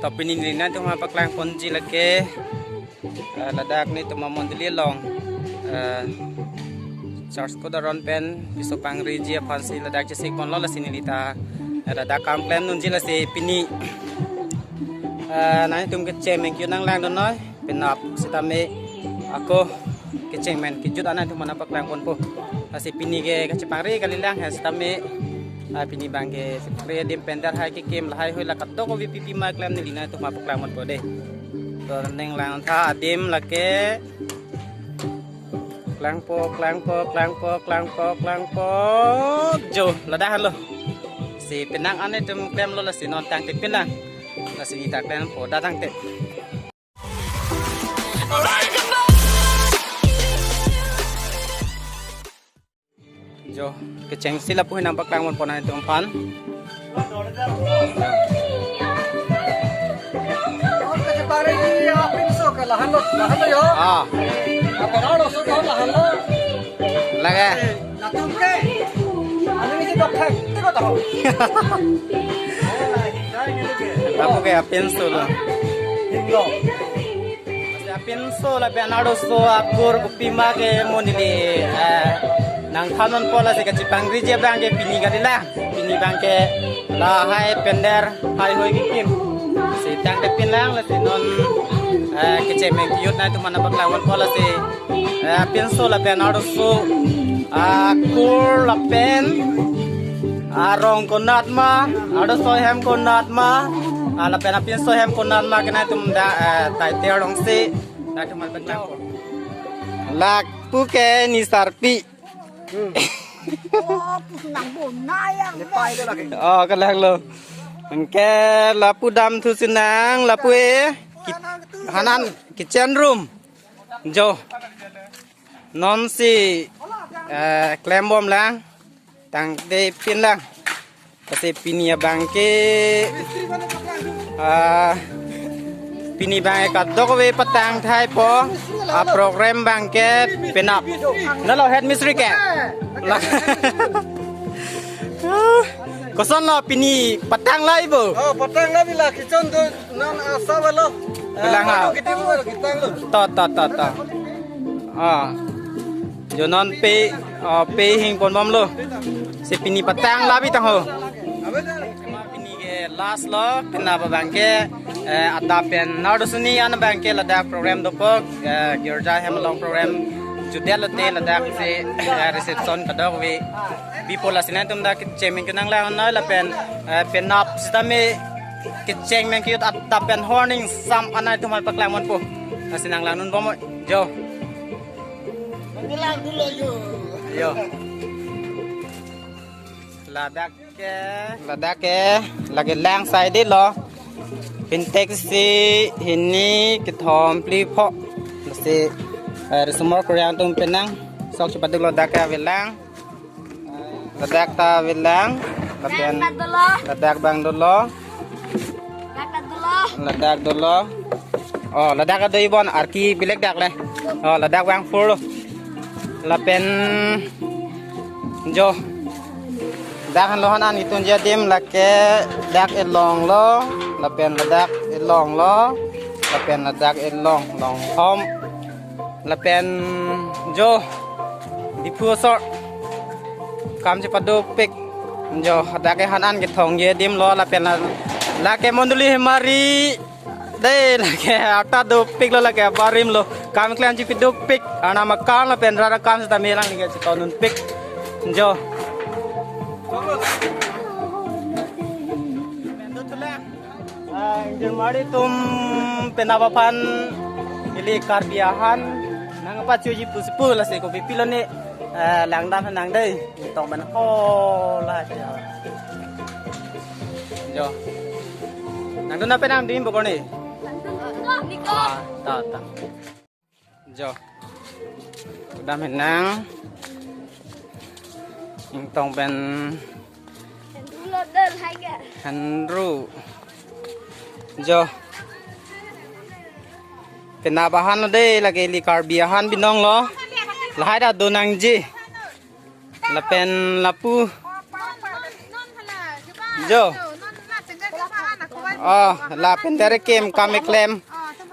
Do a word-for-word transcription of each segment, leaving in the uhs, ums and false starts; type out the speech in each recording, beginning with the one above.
To pini neli nangtum aphan paklang ponji lake, eh, ladak netum amondoli along, eh, church code aron pen piso pangriji aphansi ladak chesik ponlo, lasi neli ta, eh, ladak kam klemdunji, lasi pini, eh, nangtum kecheng mengkio nanglangdun noi. Penap sitame ako kecheng mengkijut an nangtum aphan paklang ponpo. Lasi pini ke kachepangri kalilang, ha sitame, ah, pini abangke chepangri adim pender hai kekim lahai hui la kadokave pipi ma klem neli nangtum aphan paklang ponpo dei. To nanglang tha adim lake. Klangpo, klangpo, klangpo, klangpo, klangpo. Jo, ladak henlo. Si penang an netum klemlo, lasi non tangte penang. Lasi neli ta klempo, da tangte. Jo, kechengsi lapu hinang paklang ponpo nangtum aphan. Lake. Lapu ke apinso lo. Apinso lapen arloso akur kopi ma ke mo neli, eh, nangthan ponpo, lasi kachepangriji abangke pini kalilang. Pini abangke lahai pender hai hui kekim. Si tangte penang, lasi non, eh, kecheng mengkijut nangtum aphan paklang ponpo, lasi, eh, apinso lapen arloso akur lapen arong konat ma, arloso hem konat ma, ah, lapen apinso hem konat ma ke nangtum da, eh, taite arlongsi nangtum aphan paklang ponpo. Lapu ke ne sarpi. Oh, pusnang bonai ang. Oh, kalanglo. Anke lapu damthu sinang, lapu e. Ki-, hanan kitchen room. Jo. Nonsi, eh, klembomlang. Tangte penang. Lasi pini abangke, ah, pini abangke kadokave patang thaipo, ah, program abangke penap. Nalo head mistri ke? La-, kosonlo pini patang laibo? Oh, patang laibi la kitchen do. Non asa walo. Belang ha. Kita lo, kita lo. To, to, to, to. Ah. Jo non pe, ah, pe hing ponbomlo. Si pini patang labi tang ho. Pini ke last lo, penap abangke, eh, adap pen arloso ni an abangke ladak program dopo, eh, girja hem along program jutdet lote ladak si, eh, reception kadokave bipo, lasi nangtum dak kecheng mengkio nanglang noi lapen, eh, penap sitame kecheng mengkijut adap pen horning sam an nangtum aphan paklang ponpo. Lasi nanglangdun bom jo. Bilang dulu yo. Yo. Ladak ke. Ladak ke. Lake lang side lo. Pinteksi hini kethom phli pho. Lasi, eh, risomar Korea atum penang. Sok chepaduklo dak ke avelang. Ladak ta avelang, lapen ladak dolo. Ladak abang dolo. Ladak dolo. Ladak dolo. Oh, ladak ado ibon arki bilek dak le. Oh, ladak abang full lo. Lapen jo. Dak henlo hanan itunji adim lake dak elong lo. Lapen ladak elong lo. Lapen ladak elong, long thom. Lapen jo Diphu asor kam chepadopik. Jo, dak ke hanan kethongji adim lo lapen la, lake mondoli hemari. Dei lake ata dopik lo, lake barim lo. Kam klemji pidopik. Arnam akam lapen rat akam sitame lang lake chetonunpik. Jo. Ah, ingjirmari atum penap aphan ili Karbi ahan nangpachoji pusi pu, lasi kopipilo ne, eh, langdam nang dei, tong ban ho la. Jo. Nangtum na penang dim bokor ni? Niko. Ah, ta, ta. Jo. Kedam henang. Ingtong pen. Henru lo dal hai ga. Henru. Jo. Penap ahan lo dei, lake ili Karbi ahan binong lo. Lahai ta do nangji. Lapen lapu. Jo. Ah, lapen direct kem kam keklem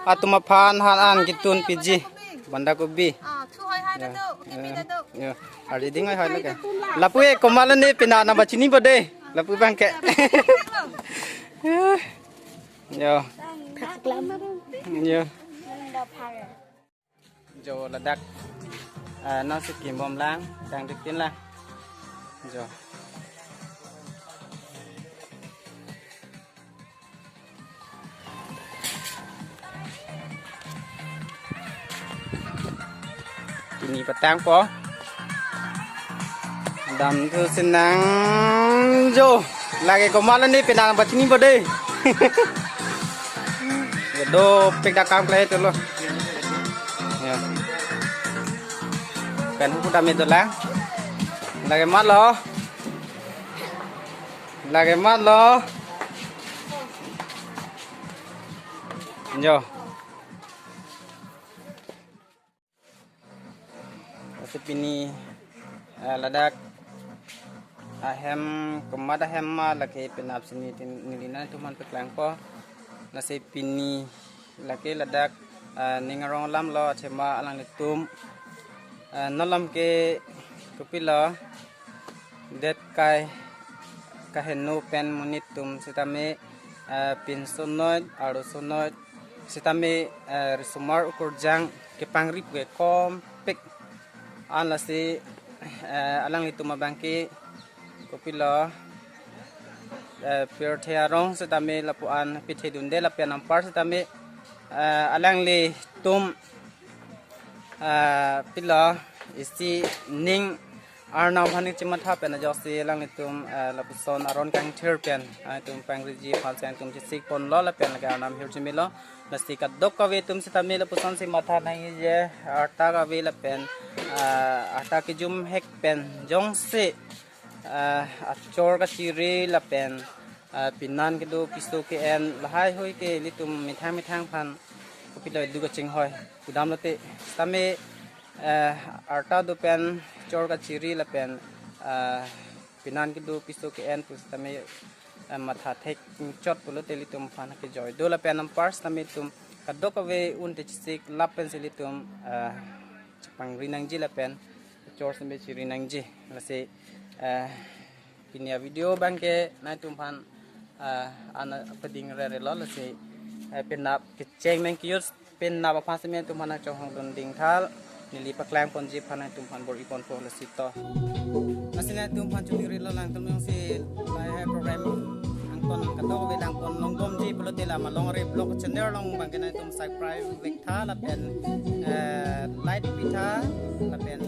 atum aphan han an kitun piji. Banda kobi. Ah, thu hoi hai Ya, na do, ya, kami na do. Ya. Hari ding hoi hoi lagi. Lapu e komat lo ne pina nangpachini po de. Lapu abang ke. Ya. Ya. Jo ladak. Ah, nangsi kimbom lang, tang diktin lang. Jo. Pini patang po. Dam thu si nang jo. Lake komat lo ne pina nangpachini po de. Dopik dak kam klai tu lo. Ya. Pen huku dam itu lang. Lake mat lo. Lake mat lo. Jo. Lasi pini, eh, ladak ahem, komat ahem ma lake penap sini tin neli nangtum aphan paklang po. Lasi pini lake ladak, eh, ning arong alam lo, athema alanglitum, eh, non alam ke kopilo, det kai kaheno pen monit atum sitame, eh, pinso noi, arloso noi, sitame, eh, risomar ukur jang kepangri pu ke kompek. An lasi, eh, alanglitum abang ke kopilo, eh, pirthe arong sitame lapu-an pithe dunde lapen anpar sitame, eh, alanglitum, eh, pilo isi ning arnam aphan ning chimatha pen ajoksi alanglitum, eh, lapuson aron kangthir pen, ah, itum pangriji aphan si itum chisik ponlo lapen lake arnam hirjume lo. Lasi kadokave atum sitame lapuson si matha nangji, arta kave lapen, ah, arta kejum hek pen jongsi, ah, achor kachiri lapen, ah, pinan kedo piso ke-en lahai hui ke ilitum methang methang aphan kopilo duk kachinghoi pudam lote. Sitame, eh, arta do pen chor kachiri lapen, eh, pinan kedo piso ke-en pu sitame, eh, matha thek chot pulote ilitum aphan kejoi do lapen anpar sitame itum kadokave un te chisik lapen si ilitum, eh, chepangri nangji lapen chor sitame chiri nangji. Lasi, eh, pini avideo abang ke nangtum aphan, ah, an pading rere lo lasi, eh, penap kecheng meng kius penap aphan sitame nangtum aphan nangchonghong dun ding thal, neli paklang ponji aphan nangtum aphan bor-i ponpo lasi to. Lasi nangtum aphan chuningri lo lang tum jongsi lahai program angton kadokave lang pon longbomji pulote la Malongre Vlog channel along abang ke nangtum subscribe vek tha lapen, eh, like pi tha lapen